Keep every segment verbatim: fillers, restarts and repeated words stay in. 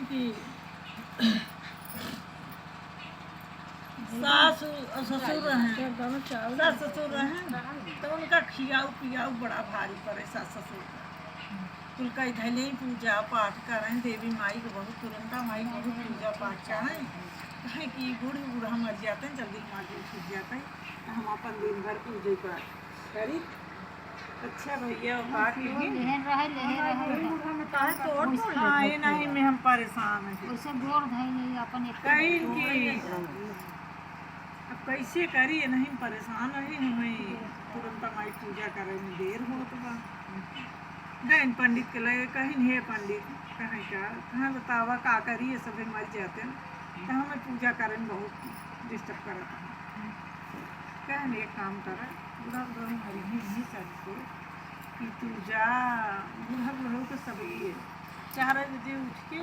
कि सास और ससुर रहे, सास ससुर रहे, तो उनका खियाऊ पियाऊ बड़ा भारी पड़े सास ससुर का। कुल कई धैले ही पूजा पाठ करें, देवी माई के बहुत, तुरंता माई के बहुत पूजा पाठ करें। कहें कि बूढ़ बूढ़ा मर जाते हैं, जल्दी माटी उठ जाते हैं, तो हम अपन दिन भर पूजे पाठ करी। अच्छा भैया, बात नहीं। लेहन रहे, लेहन रहे। काहे तो और तो आए नहीं में हम परेशान हैं। वैसे जोड़ धई नहीं अपन एक कहीं की। अब कैसे करी, ये नहीं परेशान है, हमें तुरंत माई पूजा करे में देर होत बा। गइन पंडित के लगे, कहिन, "हे पंडित, कहें का, कहाँ बतावा का करी, ये सभी मर जाते हैं, तो हमें पूजा करे में बहुत डिस्टर्ब करत है।" कहन, "एक काम कर, बूढ़ा बूढ़ा मरी ही नहीं चल के, कि तू जा, बूढ़ा बूढ़ा के सब लिए चार बजे उठ के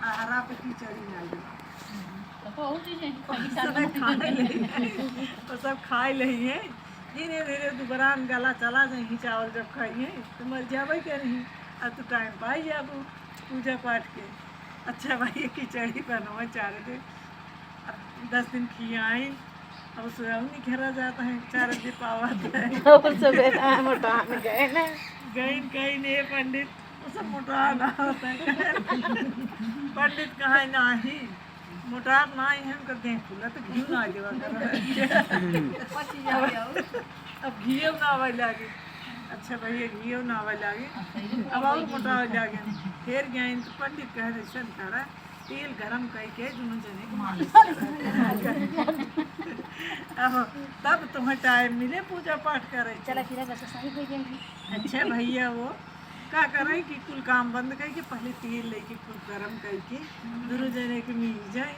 अरहरा पे खिचड़ी डाल देवा।" तो बहुत चीज है, वो सब खाए ले, वो सब खाए ले है। धीरे धीरे दुबरान गला चला जाई, चावल जब खाई है तो मर जावे के नहीं, अब तू टाइम पाई जाबू पूजा पाठ के। अच्छा भाई, ये खिचड़ी बनवा चार दे, अब दस दिन खियाई, अब सुबह नहीं घेरा जाता है, चार बजे पावा था। और सवेरे मोटान गए ना। गए, गए ने पंडित, वो सब मोटा ना होता है। पंडित कहा, "नहीं, मोटा ना ही हम कर दें फूला, तो घी ना देवा कर।" अब घी ना आवे लागे। अच्छा भैया, घी ना आवे लागे, अब और मोटा आवे लागे। फिर गए तो पंडित कहे, "ऐसा करा, तेल गरम करके दोनों जने के मालिश कर।" अब तब तुम्हें टाइम मिले पूजा पाठ करे के। चला, फिर बस सही हो जाएगी। अच्छा भैया, वो का करे कि कुल काम बंद करके पहले तेल लेके कुल गरम करके दोनों जने के मिल जाए।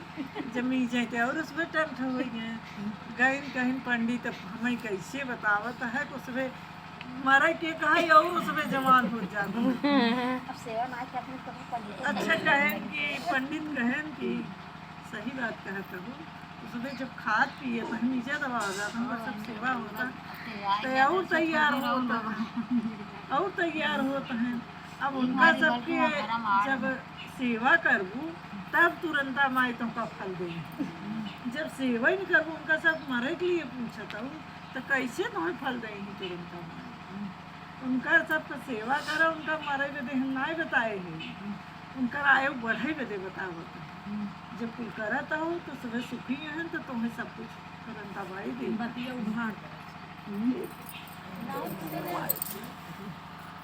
जब मिल जाए तो और उसमें टंट हो गए। गइन कहिन, "पंडित, अब हमें कैसे बतावत है, कुछ भी मरे के कहा, ये और उसमें जवान हो जाता है।" अब सेवा ना के अपने कभी पंडित। अच्छा, कहेन कि पंडित कहेन कि सही बात कहत हो, उसमें जब खात पिए तो हम नीचे दबा हो जाता, हम सब सेवा होता, तो और तैयार होता, और तैयार होता है। अब उनका सबके जब सेवा करबू, तब तुरंता माई तुमका फल देई। जब सेवा ही नहीं करबू, उनका सब मरे के लिए पूछत हूँ, तो कैसे तुम्हें फल देई तुरंता माई? उनका सबका सेवा करा, उनका मरे बदे हम नाय बताए हैं, उनका आयु बढ़े बदे बतावत हैं। जब कुल करत हो तो सभे सुखी हैं, तो तुम्हें सब कुछ तुरंता माई दे। बतिया उधार करत। हम्म।